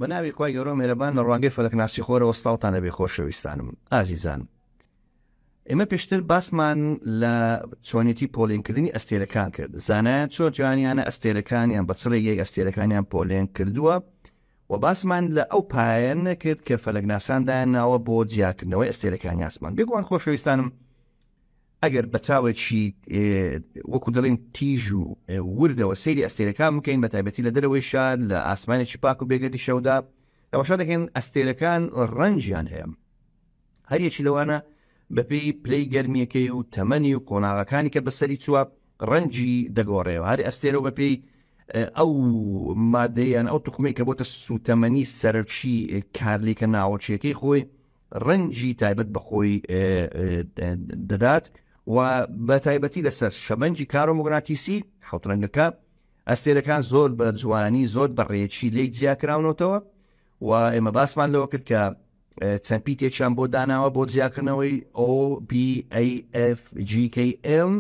بە ناوی خوای گەورە و مێرەبان لە ڕوانگەی فەلەکناسی خۆرەوە سڵاوتان لەبێ خۆشەویستانم ئازیزان ئێمە پێشتر باسمان لە چۆنێتی پۆلێنکردنی ئەستێرەکان کرد زانایان چۆن توانیانە ئەستێرەکانیان بە چ ڕێگەیەک ئەستێرەکانیان پۆلێن کردووە و باسمان لە ئەو پایە نەکرد کە فەلەکناسان دایان ناوە بۆ جیاکردنەوەی ئەستێرەکانی ئاسمان بێگومان خۆشەویستانم ئەگەر بە چاوێکی وەکو دەڵێن تیژ و وردەوە سەیری ئەستێرەکان بکەین بە تایبەتی لە دەرەوەی شار لە ئاسمانێکی پاک و بێگەردی شەودا تەماشا دەکەین ئەستێرەکان ڕەنگیان هەیە هەریەکی لەوانە بەپێی پلەی گەرمیەکەی و تەمەنی و قۆناغەکانی کە بەسەری چووە ڕەنگی دەگۆڕێەوە هەر ئەستێرە و بەپێی ئەو مادەیان ئەو توخمەی کە بۆتە سوتەمەنی سەرەکی کارلیکە ناوەکیەکەی خۆی ڕەنگی تایبەت بە خۆی دەدات و بە تایبەتی لەسەر شەبەنگی کارۆموگناتیسی حوت ڕەنگەکە ئەستێرەکان زۆر بە جوانی زۆر بە ڕێکی لێک جیاکراونەتەوە و ئێمە باسمان لەوە کرد کە چەند پیتێکیان بۆ داناوە بۆ جیاکردنەوەی O B A F G K M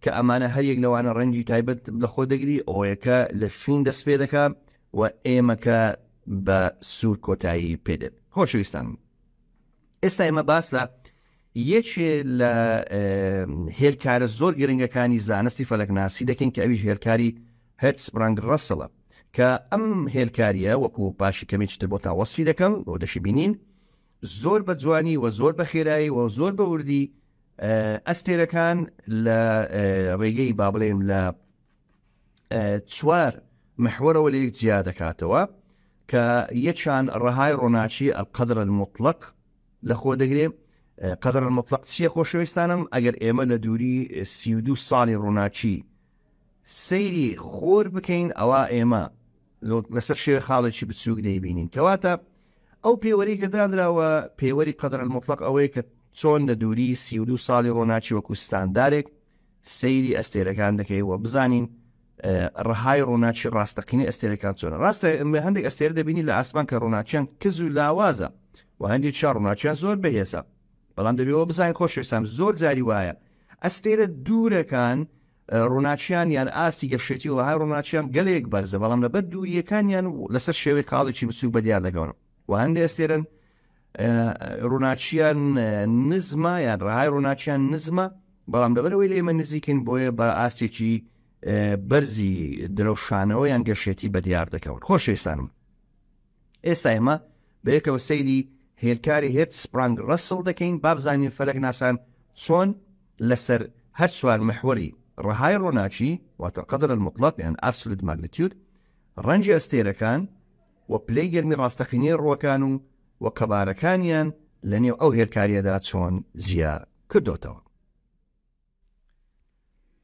کە ئەمانە هەر یەک لەوانە ڕەنگی تایبەت لە خۆ دەگری ئۆیەکە لە شین دەست پێ دەکا و ئێمەکە بە سوور کۆتایی پێدێت خۆشەویستان ئێستا ئێمە باس لە یەکێ لە هێلکارە زۆر گرنگەکانی زانستی فەلەکناسی دەکەین کە ئەویش هێلکاری هێرتسپرانگ ڕەسڵە کە ئەم هێلکاریە وەکو پاشی کەمێکی تر بۆتان وەسفی دەکەم بۆ دەشی بینین زۆر بە جوانی و زۆر بە خێرایی و زۆر بە وردی ئەستێرەکان لە ڕێگەی با بڵێم لە چوار محوەرەوە لە یەک جیا دەکاتەوە کە یەکیان ڕەهای ڕۆناکی القدر المطلق لە خۆ دەگرێ قدر المطلق چییە خۆشەویستانم ئەگەر ئێمە لە دووری 32 ساڵی ڕووناکی سەیری خۆر بکەین ئەوا ئێمە لەسەر شێوەی خاڵێکی بچووک دەیبینین کەواتە ئەو پێوەری کە دانراوە پێوەری قدر المطلق ئەوەیە کە چۆن لە دووری 32 ساڵی ڕۆناکی وەکو ستاندارێک سەیری ئەستێرەکان دەکەی و بزانین ڕەهای ڕووناکی ڕاستەقینەی ئەستێرەکان چۆنە ڕاستە هەندێک ئەستێرە دەبینی لە ئاسمان کە ڕووناکیان کز و لاوازە و هەندێک چا ڕووناکیان زۆر بەهێزە بەڵام دەبێەوە بزانین خۆشەویستان زۆر جاری وایە ئەستێرە دوورەکان ڕووناکیان یان ئاستی گەشێتی و ڕەهای ڕووناکیان گەلێک بەرزە بەڵام لەبەر دووریەکانیان لەسەر شێوەی خاڵێکی بچووک بەدیار دەکەون و هەندێک ئەستێرن ڕووناکیان نزمە یان ڕەهای ڕووناکیان نزمە بەڵام لەبەرەوەی لە ئێمە نزیکن بۆیە بە ئاستێکی بەرزی درەوشانەوە یان گەشێتی بە دیار دەکەون خۆشەویستانم ئێستا ئێمە بەیەکەوە سەیری هێلکاری هێرت سپرانگ ڕەسڵ دەکەین بابزانین فەلەک ناسان چۆن لەسەر هەر چوار محوەری ڕەهای ڕۆناکی واتە قدر المطلق یان absolute magnitude ڕەنگی ئەستێرەکان و پلەی گەرمی ڕاستەقینەی ڕووەکان و و قەبارەکانیان لە نێو ئەو هێلکارییەدا چۆن جیا کردۆتەوە.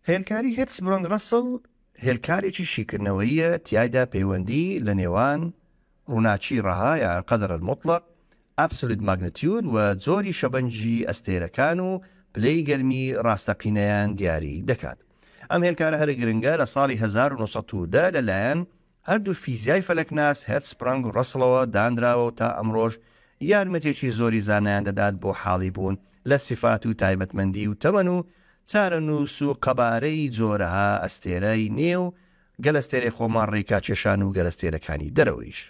هێلکاری هێرتسبرۆنگ ڕەسڵ هێلکارێکی شیکردنەوەییە تیایدا پەیوەندی لە نێوان ڕووناکی ڕەها یان قدر المطلق Absolute Magnitude و جۆری شەبەنگی ئەستێرەکان و پلەی گەرمی ڕاستەقینەیان دیاری دەکات. ئەم هێلکارە هەرە گرنگە لە ساڵی 1910 لە لایەن هەردوو فیزیای فەلەکناس هێرتسپرەنگ و ڕەسڵەوە دانراوە و تا ئەمڕۆش یارمەتیەکی زۆری زانایان دەدات بۆ حاڵی بوون لە سیفات و تایبەتمەندی و تەمەن و چارەنووس و قەبارەی جۆرەها ئەستێرەی نێو گەلەستێرەی خۆمان ڕێکاکێشان و گەلەستێرەکانی دەرەوەیش.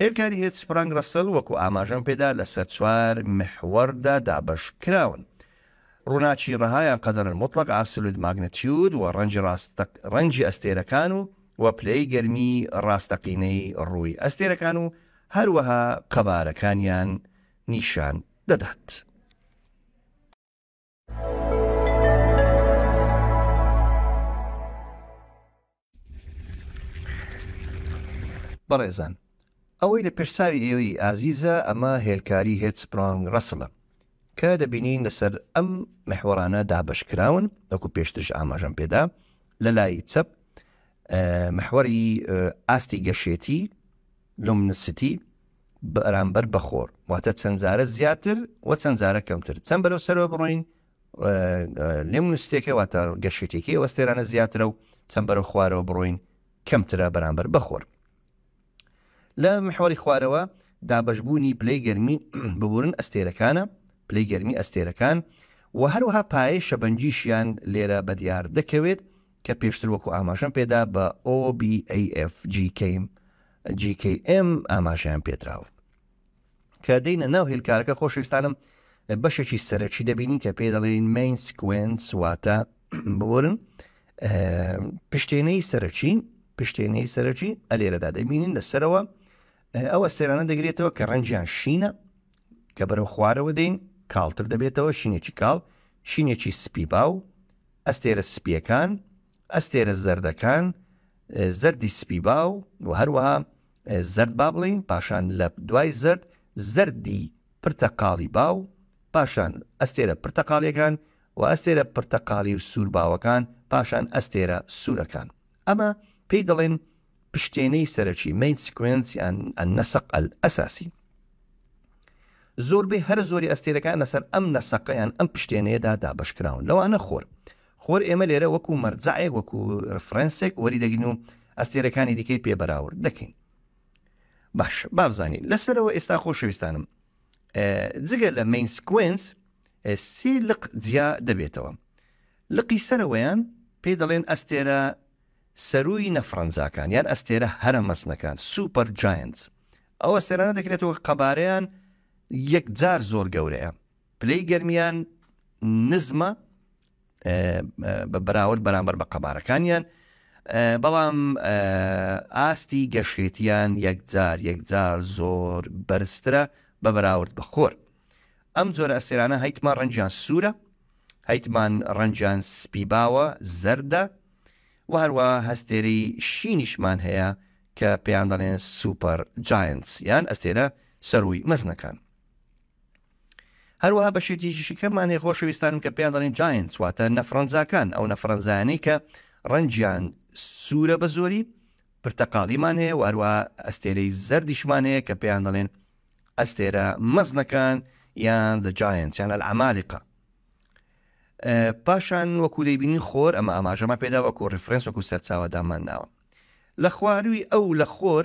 هێلکاری هێرتسپرەنگ ڕەسڵ وەکو ئاماژەم پێدا لەسەر چوار میحوەردا دابەش کراون. ڕووناکی ڕەها یان قدر المطلق Absolute Magnitude و ڕەنگی ڕەنگی ئەستێرەکان و و پلەی گەرمی ڕاستەقینەی ڕووی ئەستێرەکان و هەروەها قەبارەکانیان نیشان دەدات. بەڕێزان ئەوەی لە پێشچاوی ئێوەی ئازیزە ئەمە هێلکاری هێرتسپرانگ ڕەسڵە کە دەبینین لەسەر ئەم محوەرانە دابەش کراون وەکو پێشترش ئاماژەم پێدا لە لای چەپ محوەری ئاستی گەشێتی luminosity بەرامبەر بە خۆر واتە چەند جارە زیاتر و چەند جارە کەمتر چەند بەرەو سەرەوە بڕۆین luminosity ەکە واتە گەشێتێکی ئەو ئەستێرانە زیاترە و چەند بەرەو خوارەوە بڕۆین کەمترە بەرامبەر بەخۆر لە محوەری خوارەوە دابەشبوونی پلەی گەرمی ببورن ئەستێرەکانە پلەی گەرمی ئەستێرەکان و هەروەها پایەی شەبەنگیشیان لێرە بەدیار دەکەوێت کە پێشتر وەکو ئاماژەم پێدا بە OBAFGK. GKM ئاماژەیان پێدراوە. کە دێینە ناو هێلکارەکە خۆشەویستانم بەشێکی سەرەکی دەبینین کە پێی دەڵێین main sequence، واتە ببورن پشتێنەی سەرەکی. پشتێنەی سەرەکی ئەلێرەدا دەبینین لەسەرەوە ئەو ئەستێرانە دەگرێتەوە کە ڕەنگیان شینە، کە بەرەو خوارەوە دێین کاڵتر دەبێتەوە، شینێکی کاڵ، شینێکی سپی باو، ئەستێرە سپیەکان، ئەستێرە زەردەکان، زەردی سپی باو و هەروەها زەرد با بڵێین، پاشان لە دوای زەرد زەردی پرتەقاڵی باو، پاشان ئەستێرە پرتەقاڵیەکان و ئەستێرە پرتەقاڵی و سوور باوەکان، پاشان ئەستێرە سوورەکان. ئەمە پێی دەڵێن پشتێنەی سەرەکی، main sequence یان النسق الاساسی. زۆربەی هەرە زۆری ئەستێرەکان لەسەر ئەم نەسەقە یان ئەم پشتێنەیەدا دابەشکراون، لەوانە خۆر. خۆر ئێمە لێرە وەکو مەرجەعێک، وەکو reference ێک وەری دەگرین و ئەستێرەکانی دیکەی پێ بەراورد دەکەین. باش بابزانین لەسەرەوە ئێستا خۆشەویستانم جگە لە main sequence سێ لق جیا دەبێتەوە. لقی سەرەوەیان پێی دەڵێن ئەستێرە سەرووی نەفرەنجاکان یان ئەستێرە هەرە مەزنەکان، supergiants. ئەو ئەستێرانە دەکرێتەوە قەبارەیان یەکجار زۆر گەورەیە، پلەی گەرمیان نزمە بە بەراورد بەرامبەر بە قەبارەکانیان، بەڵام ئاستی گەشێتیان یەکجار یەکجار زۆر بەرزترە بە بەراورد بە خۆر. ئەم جۆرە ئەستێرانە هەیتمان ڕەنگیان سوورە، هەیتمان ڕەنگیان سپی باوە، زەردە و هەروە هەستێرەی شینیشمان هەیە کە پێیان دەڵێن supergiants یان ئەستێرە سەرووی مەزنەکان. هەروەها بەشێکی شیکەمان هەیە خۆشەویستانم کە پێیان دەڵێن giants، واتە نەفرەنجاکان، ئەو نەفرەنجایانەی کە ڕەنگیان سوورە بە زۆری، پرتەقاڵیمان هەیە و هەروەها ئەستێرەی زەردیشمان هەیە کە پێیان دەڵێن ئەستێرە مەزنەکان یان the giants یان العمالقە. پاشان وەکو دەیبینین خۆر، ئەمە ئاماژەمان پێدا وەکو reference، وەکو سەرچاوە دامان ناوە. لە خواروی ئەو لە خۆر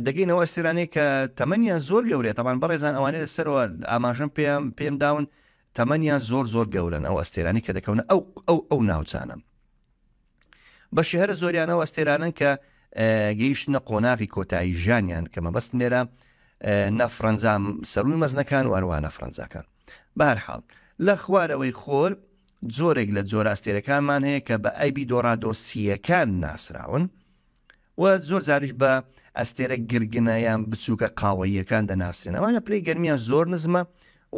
دەگەینەوە ئەستێرانەی کە تەمەنیان زۆر گەورەیە. تەمان بەڕێزان ئەوانەی لەسەرەوە ئاماژەم پێم داون تەمەنیان زۆر زۆر گەورەن، ئەو ئەستێرانی کە دەکەونە ئەو ئەو ئەو ناوچانە. بەشی هەرە زۆریانەوە ئەستێرانن کە گەیشتنە قۆناغی کۆتایی ژیانیان، کە مەبەستم لێرە نەفرەنجا سەرووی مەزنەکان و هەروەها نەفرەنجاکان. بەهەرحاڵ لە خوارەوەی خۆر جۆرێک لە جۆرە ئەستێرەکانمان هەیە کە بە ئەیبی دۆرادۆسییەکان ناسراون و زۆر جاریش بە ئەستێرە گرگنە یان بچووکە قاوەییەکان دەناسرێن. ئەوانە پلەی گەرمیان زۆر نزمە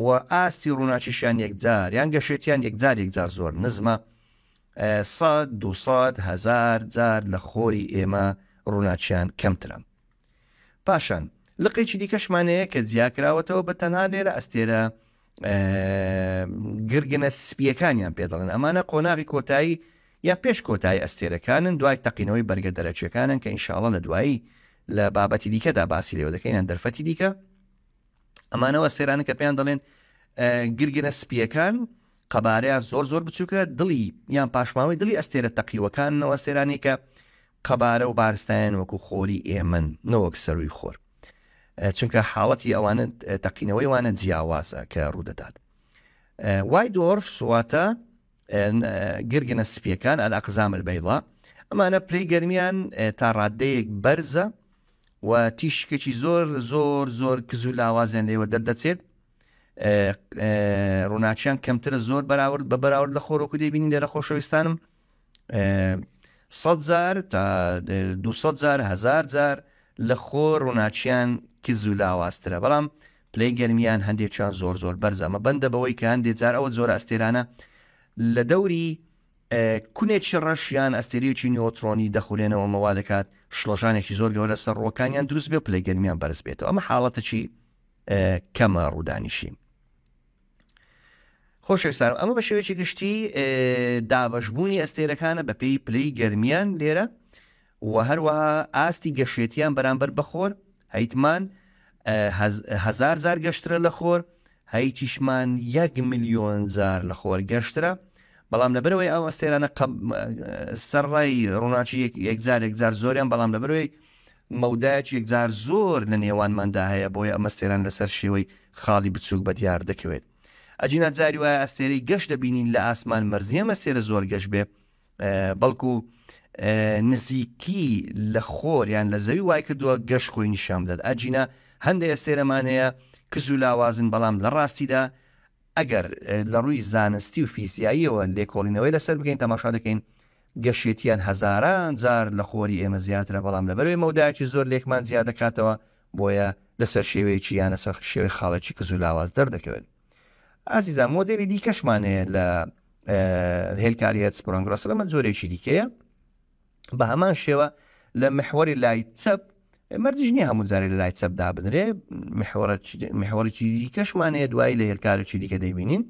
و ئاستی ڕووناکیشیان یەکجار یان گەشێتیان یەکجار یەکجار زۆر نزمە، 100، 200، 1000 جار لە خۆری ئێمە ڕووناکیان کەمترە. پاشان لقێکی دیکەشمان هەیە کە جیاکراوەتەوە بە تەنها لێرە ئەستێرە گرگنە سپیەکانیان پێ دەڵێن. ئەمانە قۆناغی کۆتایی یا پێش کۆتایی ئەستێرەکانن دوای تەقینەوەی بەرگە دەرەکیەکانن کە ئینشاءڵڵا لە دوایی لە بابەتی دیکەدا باسی لێوە دەکەین یان دەرفەتی دیکە. ئەمانەوە ئەستێرانە کە پێیان دەڵێن گرگنە سپیەکان، قەبارەیان زۆر زۆر بچووکە، دڵی یان پاشماوەی دڵی ئەستێرە تەقیوەکانەوە، ئەستێرانی کە قەبارە و بارستایان وەکو خۆری ئێمەن نەوەک سەرووی خۆر، چونکە حاڵەتی ئەوانە تەقینەوەی وانە جیاوازە کە ڕوودەدات. white dwarfs واتە گرگنە سپیەکان، الأقزام البيضاء، ئەمانە پلەی گەرمیان تا ڕادەیەک بەرزە و تیشکێکی زۆر زۆر زۆر کز و لاوازیان لێوە دەردەچێت، ڕووناکیان کەمترە زۆر بەراورد بە بەراورد لە خۆرۆکو دەیبینین لێرە خۆشەویستانم 100 جار تا 200 جار 1000 جار لە خۆر ڕووناکیان کز و لاوازترە، بەڵام پلەی گەرمیان هەندێکیان زۆر زۆر بەرزە. ئەمە بەندە بەوەی کە هەندێک جار ئەوە زۆرە ئەستێرانە لە دەوری کونێکی ڕەش یان ئەستێرەیەکی نیۆترۆنی دەخولێنەوە، مەوا دەکات شڵەژانێکی زۆر گەورە سەر ڕووەکانیان دروست بێ، پلەی گەرمیان بەرز بێتەوە. ئەمە حاڵەتێکی کەمە ڕوودانیشی. خۆشەویستانم ئەمە بە شێوەیەکی گشتی دابەشبوونی ئەستێرەکانە بەپێی پلەی گەرمیان لێرە و هەروەها ئاستی گەشێتیان بەرامبەر بە خۆر. هەیتمان 1000 جار گەشترە لە خۆر، هەیتیشمان 1 میلیۆن جار لە خۆر گەشترە، بەڵام لەبەرەوەی ئەو ئەستێرانە سەرڕای ڕووناکی یەکجار یەکجار زۆریان، بەڵام لەبەرەوەی مەودایەکی یەکجار زۆر لە نێوانماندا هەیە، بۆیە ئەم ئەستێران لەسەر شێوەی خاڵی بچووک بە دیار دەکەوێت. ئەجینا جاری وایە ئەستێرەی گەشت دەبینین لە ئاسمان، مەرزیە ئەستێرە زۆر گەش بێ، بەڵکو نزیکی لە خۆر یان لە زەوی وای کردووە گەش خۆی نیشان بدات. ئەگینا هەندێک ئەستێرەمان هەیە کز و لاوازن، بەڵام لە ڕاستیدا ئەگەر لە ڕووی زانستی و فیزیاییەوە لێکۆڵینەوەی لەسەر بکەین تەماشا دەکەین گەشێتیان هەزاران جار لە خۆری ئێمە زیاترە، بەڵام لەبەرئەوەی مەودایەکی زۆر لێکمان جیا دەکاتەوە بۆیە لەسەر شێوەیەکی یان لەسەر شێوەی خاڵێکی کز و لاواز دەردەکەوێت. ئازیزان مۆدێلی دیکەشمان هەیە لە هێلکاری هێرتزسپرۆنگ ڕەسل، ئەمە جۆرێکی دیکەیە بە هەمان شێوە لە محوەری لای چەپ، مەرجیش نییە هەموو جارێ لە لای چەپ دابنرێ، محوەرێکی دیکەشمان هەیە دوایی لە هێلکارێکی دیکە دەیبینین.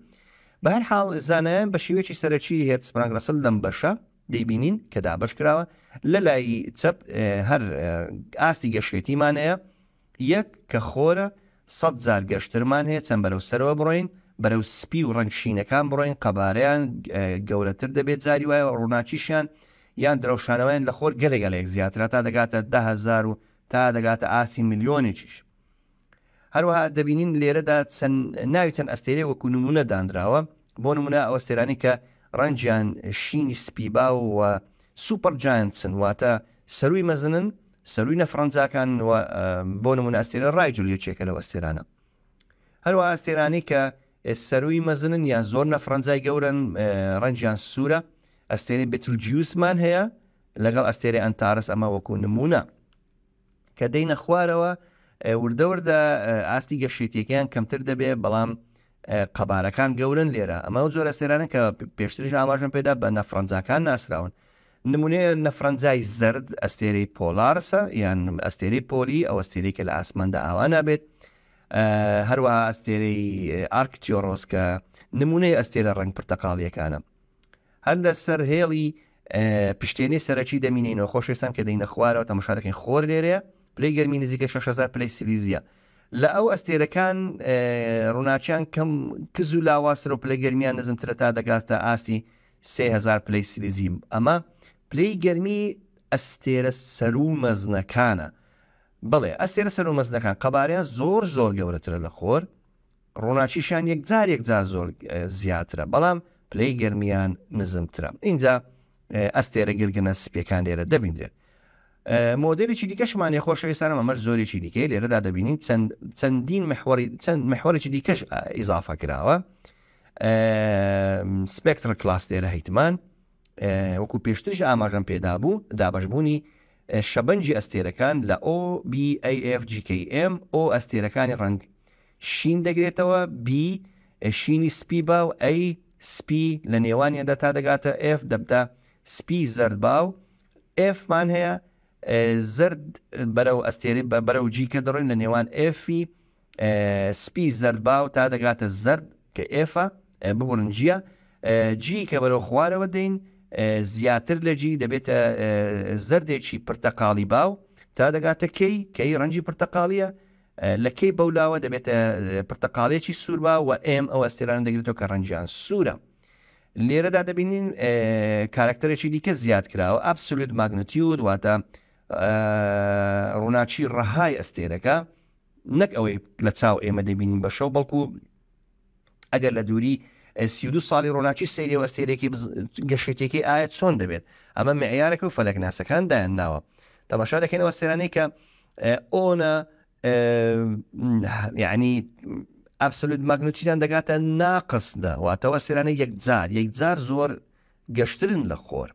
بە هەر حاڵ زانایان بە شێوەیەکی سەرەکی هێرتزسپرۆنگ ڕەسل لەم بەشە دەیبینین کە دابەش کراوە لە لای چەپ هەر ئاستی گەشێتیمان هەیە یەک کە خۆرە سەت جار گەشترمان هەیە چەند بەرەو سەرەوە بڕۆین بەرەو سپی و ڕەنگ شینەکان بڕۆین قەبارەیان گەورەتر دەبێت جاری وایە ڕووناکیشیان یان درەوشانەوەیان لە خۆر گەلێک گەلێک زیاترە تا دەگاتە 10,000 و تا دەگاتە ئاستی ملیۆنێکیش. هەروەها دەبینین لێرەدا چەند ناوی چەند ئەستێرەی وەکو نمونە دانراوە بۆ نمونە ئەو ئەستێرانەی کە ڕەنگیان شینی سپی باو و super giants ن واتە سەروی مەزنن سەروی نەفرەنجاکان و بۆ نمونە ئەستێرە ڕایجل یەکێکە لەو ئەستێرانە. هەروەها ئەستێرانەی کە سەروی مەزنن یان زۆر نەفرەنجای گەورەن ڕەنگیان سوورە ئەستێرەی بتلجیوسمان هەیە لەگەڵ ئەستێرەی ئەنتارس ئەمە وەکو نمونە. کە دێینە خوارەوە وردە وردە ئاستی گەشێتیەکەیان کەمتر دەبێ بەڵام قەبارەکان گەورن لێرە ئەمە ئەو جۆرە ئەستێرانە کە پێشتریش ئاماژەم پێدا بە نەفرەنجاکان ناسراون نمونەیە نەفرەنجای زەرد ئەستێرەی پۆلارسە یان ئەستێرەی پۆلی ئەو ئەستێرەی کە لە ئاسماندا ئاوا نابێت هەروەها ئەستێرەی ئارکتیۆرۆس کە نمونەی ئەستێرە ڕەنگ پرتەقاڵیەکانە هەر لەسەر هێڵی پشتێنەی سەرەکی دەمینینەوە خۆشەویستان کە دێینە خوارەوە تەماشا دەکەین خۆر لێرەیە پلەی گەرمی نزیکە 6000 پلەی سیلیزیە لە ئەو ئەستێرەکان ڕووناکیان کەم کز و لاوازترە و پلەی گەرمیان نزمترە تا دەگاتە ئاستی 3000 پلەی سیلیزی ئەمە پلەی گەرمی ئەستێرە سەروو مەزنەکانە بەڵێ ئەستێرە سەروو مەزنەکان قەبارەیان زۆر زۆر گەورەترە لە خۆر ڕووناکیشیان یەکجار یەکجار زۆر زیاترە بەڵام پلەی گەرمیان نزمترە ئینجا ئەستێرە گرگنە سپیەکان لێرە دەبیندرێت مۆدێلێکی دیکەشمان هەیە خۆشەویستانم ئەمەش زۆرێکی دیکەی لێرەدا دەبینین چەند چەندین محوەری چەند محوەرێکی دیکەش ئیزافە کراوە spectral class لێرە هەیتمان وەکو پێشتریش ئاماژەم پێدا بوو دابەشبوونی شەبەنگی ئەستێرەکان لە O B A F G K M O ئەستێرەکانی ڕەنگ شین دەگرێتەوە B شینی سپی باو A سپی لە نێوانیاندا تا دەگاتە F دەبتە سپی زەرد باو F مان هەیە زەرد بەرەو ئەستێرەی بەرەو G کە دەڕۆین لە نێوان F ی سپی زەرد باو تا دەگاتە زەرد کە F ە ببورن G یە G کە بەرەو خوارەوە دێین زیاتر لە G دەبێتە زەردێکی پرتەقاڵی باو تا دەگاتە K K ڕەنگی پرتەقاڵیە لە K بەولاوە دەبێتە پرتەقاڵیەکی سوور باو و M ئەو ئەستێرانە دەگرێتەوە کە ڕەنگیان سوورە. لێرەدا دەبینین کارکتەرێکی دیکە زیاد کراوە absolute magnitude واتە ڕووناکی ڕەهای ئەستێرەکە نەک ئەوەی لە چاو ئێمە دەبینین بە شەو بەڵکو ئەگەر لە دووری 32 ساڵی ڕۆناکی سەیری و ئەستێرێکی گەشێتێکی ئایا چۆن دەبێت ئەمە معیارەکە و فەلەکناسەکان دایان ناوە تەماشا دەکەینەوە ئەستێرانەی کە ئۆنە یعنی absolute magnitude یان دەگاتە ناقس دە واتەوە ئەستێرانە یەکجار یەکجار زۆر گەشترن لە خۆر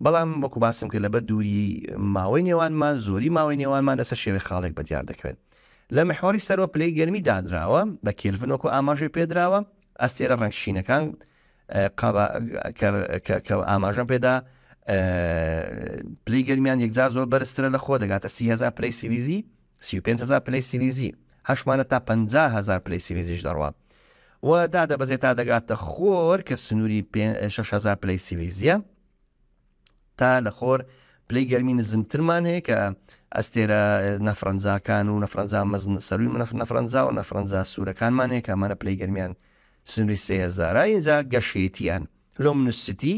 بەڵام وەکو باسم کرد لەبەر دووری ماوەی نێوانمان زۆری ماوەی نێوانمان لەسەر شێوەی خاڵێک بەدیار دەکەوێت لە محوەری سەرەوە پلەی گەرمی دانراوە بە کێلڤن وەکو ئاماژەی پێدراوە ئەستێرە ڕەنگ شینەکان کە ئاماژەم پێدا پلەی گەرمیان یەکجار زۆر بەرزترە لە خۆ دەگاتە 30هزار پلەی سیلیزی 35هزار پلەی سیلیزی هەشمانە تا 500هزار پلەی سیلیزیش دەڕوا و دادەبەزێت تا دەگاتە خۆر کە سنووری 6000 پلەی سیلیزیە تا لە خۆر پلەی گەرمی نزمترمان هەیە کە ئەستێرە نەفرەنجاکان و نەفرەنجا مەزن سەروی نەفرەنجا و نەفرەنجا سوورەکانمان هەیە کە ئەمانە پلەی گەرمیان سنووری 3000 اینجا گەشێتیان luminosity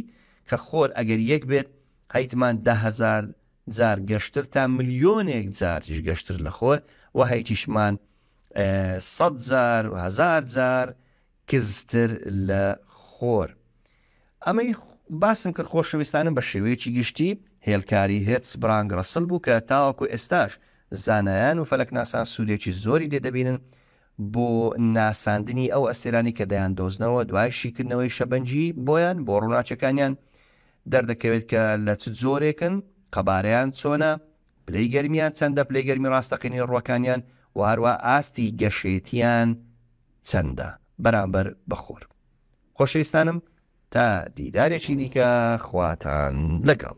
کە خۆر ئەگەر یەک بێت هەیتمان 10,000 جار گەشتر تا ملیۆنێک جاریش گەشتر لە خۆر و هەیتیشمان سەد جار و هەزار جار کزتر لە خۆر. ئەمەی باسم کرد خۆشەویستانم بە شێوەیەکی گشتی هێلکاری هێرتسبرانگ ڕەسل بوو کە تاوەکو ئێستاش زانایان و فەلەکناسان سوودێکی زۆری لێ دەبینن بۆ ناساندنی ئەو ئەستێرانەی کە دەیاندۆزنەوە دوای شیکردنەوەی شەبەنگی بۆیان بۆ ڕووناکیەکانیان دەردەکەوێت کە لە چ جۆرێکن، قەبارەیان چۆنە، پلەی گەرمیان چەندە، پلەی گەرمی ڕاستەقینەی ڕووەکانیان و هەروا ئاستی گەشێتیان چەندە بەرامبەر بە خۆر. خۆشەویستانم تا دیدارێکی دیکە خواتان لەگەڵ.